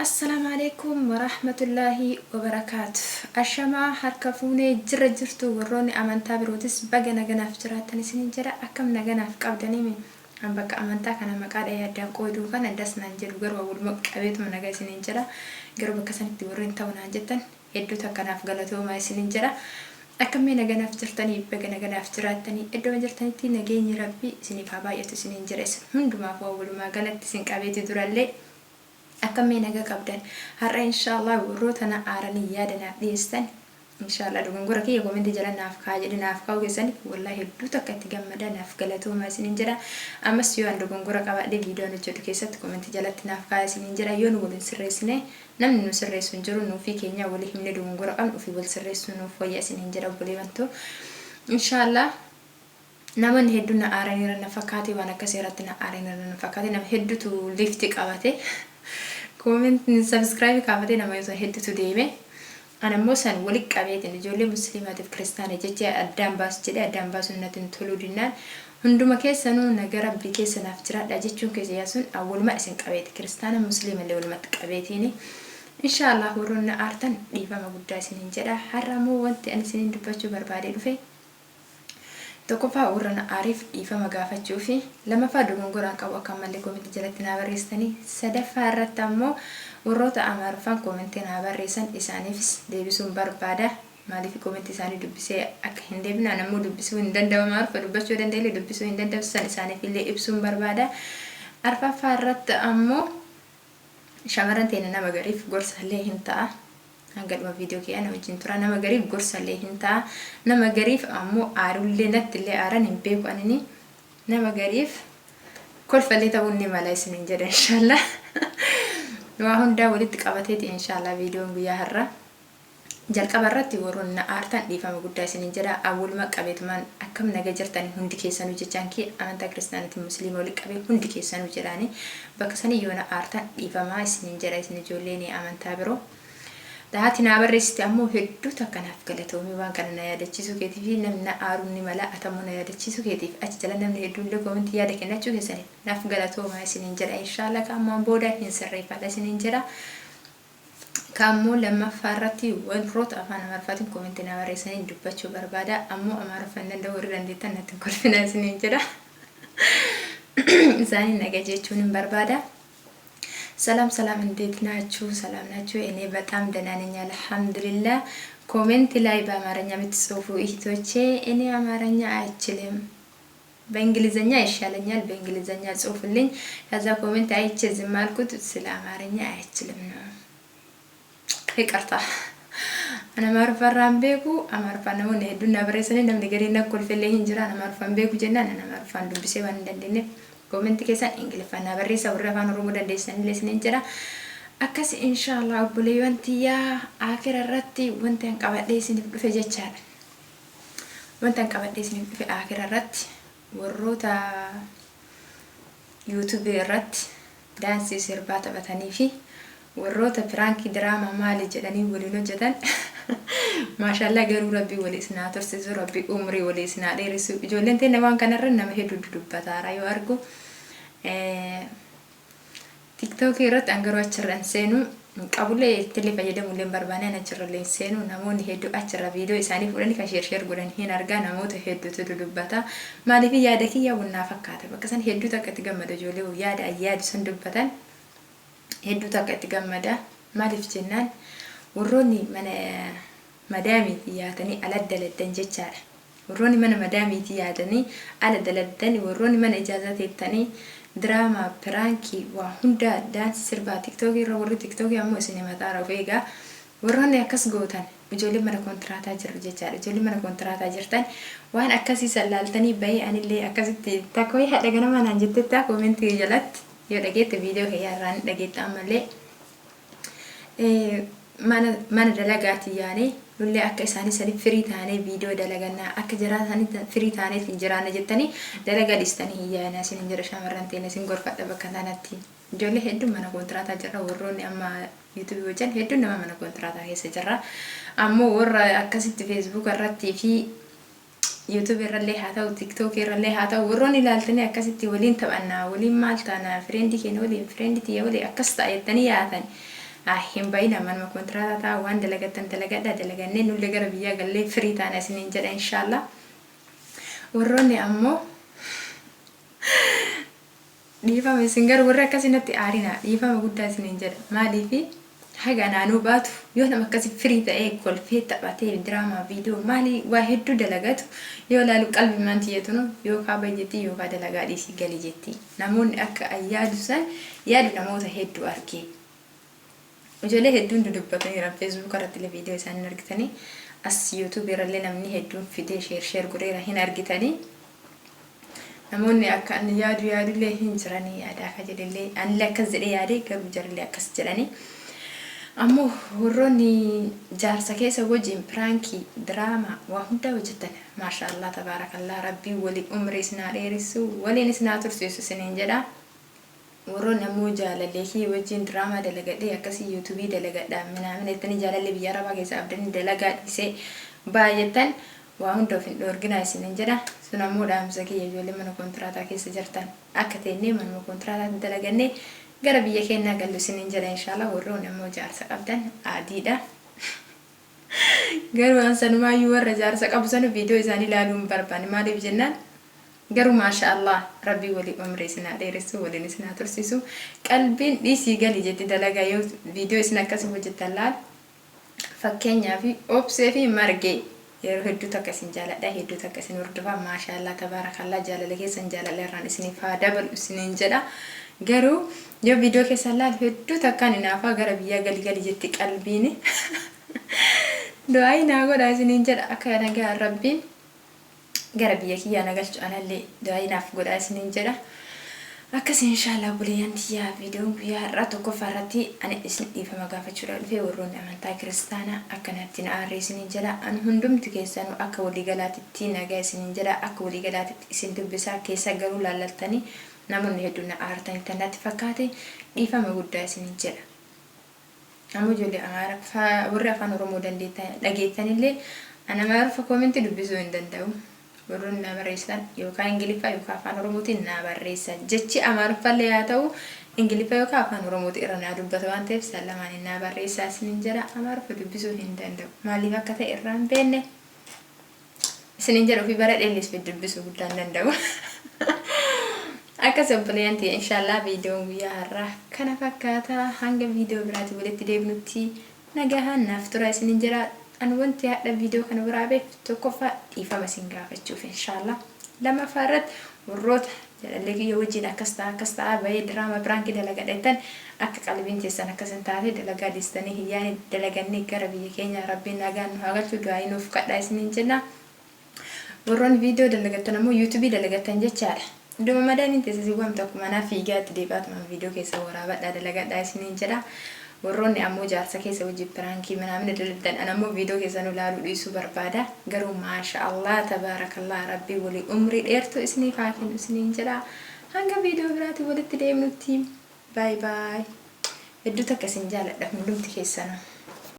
Assalaamu alaikum warahmatullaahi wabarakaatu. Ashamaa, harka fuunee, jirra jirtu? Warroonni amantaa birootis baga naganaaf jiraattan isinin jedha. Akkam, naganaaf qabdanii? An bakka amantaa kana maqaa dhahee addaan qooduu kana das naan jedhu, garuu waluma qabeetuma nagaa isinin jedha. Garuu bakka sanitti warreen ta'u naan jettan hedduu takka naaf galatoomaa isinin jedha. Akkammee, naganaaf jirtanii? Baga naganaaf jiraattanii. Iddoo jirtanitti nageenyi Rabbii isiniif haa baay'atu isinin jedha. Isin hundumaaf walumaa galatti isin qabeeti durallee. Akkammee, naga qabdan? Har'a inshaallah warroota na aaranii yaada naaf dhiyeessitan, inshaallah dogongora kiyya comment jala naaf kaa jedhe naaf kaa'uu keessaniif wallahi hedduu takka itti gammada, naaf galatoomaa isinin jedha. Ammas yoo an dogongora qabaadhe viidiyoon hojjedhu keessatti comment jalatti naaf kaa'aa isinin jedha. Yoo nu waliin sirreessine namni nu sirreessu hin jiru. Nuufii keenya walii himne dogongora qabnu ofii wal sirreessuu nuuf wayya isinin jedha, obboleewwantu. Inshaallah namoonni hedduun na aaraniira na fakkaate, waan akkasii irratti na aaraniira na fakkaate. Nama hedduutu lifti qabate, comment, subscribe kaafate, nama hedduutu deeme. Ana immoo san wali qabeetiin ijoollee musliimaatiif kiristaana jecha addaan baasu jedhee addaan baasuun natti hin toluu dinnaan, hunduma keessanuu naga Rabbii keessa naaf jiraadha jechuun keessa yaasuun waluma isin qabeeti, kiristaana musliima illee walumatti qabeetiini. Inshaallah warroonni na aartan dhiifama guddaa isiniin jedha. Har'a immoo wanti ani isiniin dubbachuu barbaadee dhufe, tokkoffaa warra na aariif dhiifama gaafachuu fi lamaffaa dogongoraan qabu akka ammallee comment jalatti naa barreessitanii, sadaffaa irratti ammoo warroota Amaariffaan comment naa barreessan isaaniifis deebisuun barbaada. Maaliif comment isaanii dubbisee akka hin deebine, ani ammoo dubbisuu hin danda'u. Amaariffa dubbachuu danda'e, dubbisuu hin danda'u. San isaaniif illee ibsuun barbaada. Arfaffaa irratti ammoo shamarran teenya nama gariif gorsallee hin ta'a. Hanga dhuma viidiyoo kiyyaa na wajjin tura. Nama gariif gorsallee hin ta'a. Nama gariif ammoo aarullee natti illee aaran hin beeku anini. Nama gariif kolfallee ta'uun ni mala isinin jedha inshaallah. Waa hundaa walitti qabateeti inshaallah viidiyoon guyyaa har'aa. Jalqaba irratti warroonni na aartan dhiifama guddaa isinin jedha. Awwaluma qabeetumaan akkam naga jirtanii hundi keessanuu jechaan kee amantaa kiristaanatiin musliima walitti qabee hundi keessanuu jedhaani, bakka sanii yoo na aartan dhiifamaa isinin jedha isin ijoolleen amantaa biroo. Haati naa barreessite ammoo hedduu takka naaf galatoomii, waan kana na yaadachiisuu keetii fi namni na aaruun ni mala, atammoo na yaadachiisuu keetiif achi jala namni hedduun illee comment yaada kennachuu keessaniif naaf galatoomaa isinin jedha. Inshaallah ka ammaan booda hin sirreeffadha isinin jedha. Kaammoo lammaffaa irratti warroota afaan Amaariffaatiin comment naa barreessanii dubbachuu barbaada. Ammoo Amaariffa hin danda'u, warri dandeettan natti hin kolfinaa isiniin jedha. Isaanii naga jechuun hin barbaada. ሰላም ሰላም፣ እንዴት ናችሁ? ሰላም ናችሁ? እኔ በጣም ደህና ነኝ፣ አልሐምዱሊላህ። Comment ላይ በአማርኛ የምትጽፉ እህቶቼ፣ እኔ አማርኛ አይችልም፣ በእንግሊዘኛ ይሻለኛል፣ በእንግሊዘኛ ጽሁፍልኝ። ከዛ comment አይቼ ዝም አልኩት፣ ስለ አማርኛ አይችልም ነው። ይቅርታ። Ana Amaariffarraa hin beeku. Amaariffaan namoonni hedduun na barreessanii namni gariin na kolfellee hin jira. Ana Amaariffaan beeku jennaan, ana Amaariffaan dubbisee waan hin dandeenyeef comment keessan Ingiliffaan na barreessa, warri afaan Oromoo dandeessanillee isiniin jedha. Akkas inshaallah obboleewwan tiyyaa, akira irratti wanti an qabadhee isiniif dhufe jechaadha. Wanta an qabadhee isiniif dhufe akira irratti warroota YouTube irratti daansii sirbaa taphatanii fi warroota prank, diraamaa maali jedhanii waliin hojjetan, maashaallah, garuu Rabbii walii isin haa tursiisu, Rabbii umrii walii isin haa dheeressu. Ijoolleen teenya waan kanarra nama hedduu dubbataara yoo argu TikTok irratti. An garuu achirra hin seenu, qabullee ittillee fayyadamullee hin barbaanne. An achirra illee hin seenu. Namoonni hedduu achirra viidiyoo isaanii fuudhanii kan share share godhan hin argaa, namoota hedduutu dudubbata. Maaliif yaada kiyya bunnaa fakkaata, bakka san hedduu takka itti gammada. Ijoollee yaada yaadu san dubbatan hedduu takka itti gammada. Maaliif jennaan, warroonni mana madaamiitii yaatanii ala daladdan jechaadha. Warroonni mana madaamiitii yaadanii ala daladdan, warroonni mana ijaazaa teettanii diraamaa, prank, waa hundaa, daansii sirbaa TikTok irra, warri TikTok ammoo isin himataara, of eegaa. Warroonni akkas gootan, ijoolleen mana kontiraataa jiru jechaadha. Ijoolleen mana kontiraataa jirtan waan akkasii san laaltanii bahee anillee akkasitti takka wayii haadha ganamaa naan jettettaa comment jalatti yoo dhageette, viidiyoo kiyyaa irraa ni dhageetta. Ammallee mana dalagaatii yaanee nullee akka isaanii sanii free taanee viidiyoo dalagannaa, akka jaraa isaanii free taaneef hin jiraanne jettanii dalagaa dhiistanii hin yaa'inaa isin hin jedha. Shamarran teenya isin gorfadha bakka kanatti. Ijoollee hedduun mana kontiraataa jirra. Warroonni amma YouTube hojjan hedduun nama mana kontiraataa keessa jirra. Ammoo warra akkasitti Facebook irrattii fi YouTube irrallee haa ta'u, TikTok irrallee haa ta'u, warroonni ilaaltanii akkasitti waliin taphannaa, waliin maal taana, friend keenya waliin, friend tiyya waliin akkas ta'a jettanii yaatan. Hin bayina manuma kontiraataa ta'a waan dalagattan dalagadha dalagannee nullee gara biyyaa gallee firii taana isiniin jedha inshaallah. Warroonni ammoo Dhiifama isin garuu warri akkasii natti aarina dhiifama guddaa isiniin jedha maaliifi haga naanuu baatu yoo nama akkasi firii ta'ee kolfee taphatee diraamaa viidiyoo maalii waa hedduu dalagatu yoo laalu qalbimaan tiyya tunu yookaa bayi jetti yookaa dalagaa dhiisii gali jetti namoonni akka an yaadu san yaadu namoota hedduu arge ijoollee hedduun dudubbataniiran Facebook irratti illee viidiyoo isaanii hin argitanii as YouTube irrallee namni hedduun fidee sheer sheer godheera hin argitanii Namoonni akka ani yaadu yaadullee hin jiranii yaada akka jedhellee anillee akkas jedhee yaade garuu jarrillee akkas jedhanii. Ammoo warroonni jaarsa keessa wajjin piraankii diraamaa waa hundaa hojjettan maasha Allah tabaarakallaa rabbii waliin umrii isin haa dheeressu waliin isin haa tursiisu isiniin jedha. Warroonni ammoo jaalallee kiyya wajjin diraamaa dalagadhee akkasii yuutuubii dalagadha minaamin jettanii jaalallee biyya arabaa keessaa qabdanii dalagaa dhiisee baay'attan waa hunda of hin dhoorginaa isiniin jedha. Sun ammoo dhaamsa kiyya ijoollee mana koontiraataa keessa jirtan akka teennee manuma kontiraataatti dalagannee gara biyya keennaa gallu isiniin jedha inshaallah warroonni ammoo jaarsa qabdan adiidha. Garuu an sanumaayyuu warra jaarsa qabu sanu viidiyoo isaanii ilaaluu hin barbaanne maaliif jennaan garuu maasha Allah rabbii walii umrii isin haa dheeressu waliin isin haa tursiisu qalbiin dhiisii gali jetti dalagaa yoo viidiyoo isin akkasii hojjettan laal fakkeenyaaf obsee fi margee yeroo hedduu takka isin jaaladha hedduu takka isin hordofa maasha Allah tabaarakallah jaalala keessan jaalala irraan isiniif haa dabalu isiniin jedha garuu Yoo video keessan laalu hedduu takkaan inaafaa gara biyyaa gali gali jetti qalbiin. Du'aayii naa godhaa isiniin jedha akka nagaan rabbiin gara biyya kiyyaa na galchu anallee du'aayii naaf godhaa isiniin jedha. Akkasi inshaallah obboleeyyan tiyyaa viidiyoon guyyaa har'aa tokkoffaa irratti ani isin dhiifama gaafachuudhaaf dhufe warroonni amantaa kiristaanaa akkanatti na aarree isiniin jedha an hundumti keessanuu akka waliigalaatitti nagaa isiniin jedha akka waliigalaatitti isin dubbisaa keessa garuu laallaltanii Namoonni hedduun na aartanittan natti fakkaate dhiifama guddaa isinin jedha. Ammoo ijoollee Amaaraffa warri afaan Oromoo dandeettan dhageettanillee an Amaaraffa koomentii dubbisuu hin danda'u. Warroonni naa barreessitan yookaan Ingiliffa yookaan afaan Oromootiin naa barreessa. Jechi Amaariffallee haa ta'u Ingiliffa yookaan afaan Oromootiin irra naa dubbata waan ta'eef isaan lamaaniin naa barreessaa isinin jedha. Amaariffa dubbisuu hin danda'u. Maaliif akka ta'e irraa hin beekne. Isinin jedha ofii bara dheellis dubbisuu guddaa hin danda'u. Akkas obboleeyyan tiyya inshaallah viidiyoon guyyaa har'aa kana fakkaata hanga viidiyoo biraatiin walitti deebinutti nagahaan naaf tura isinin jedha. An wanti hadha viidiyoo kana waraabeef tokkoffaa dhiifama isin gaafachuuf inshaallah. Lammaffaa irratti warroota Jaalallee kiyya wajjiin akkas ta'a akkas ta'a bayee diraama piraankii dalagadha jettan akka qalbiin teessan akkas hin taate dalagaa dhiistanii hin yaane dalagannee gara biyya keenyaa rabbiin nagaan nu haa galchu du'aa'ii nuuf kadhaa isiniin jenna. Warroonni viidiyoo dalagattan ammoo yuutuubii dalagattan jechaadha. Idduma madaamiin teesse si waamtu akkuma anaa fiigaa itti deebi'aatuma viidiyoo keessa waraabadhaa dalagadhaa isiniin jedha. Warroonni ammoo jaarsa keessa wajjin piraankii minaamina dalagdan an ammoo viidiyoo keessanuu laaluu dhiisuu barbaada garuu maasha Allah tabaarakallah rabbii walii umrii dheertuu isiniif haa kennu isiniin jedha hanga viidiyoo biraatiin walitti deemnutti baay baay hedduu takka isin jaaladha hundumti keessanuu.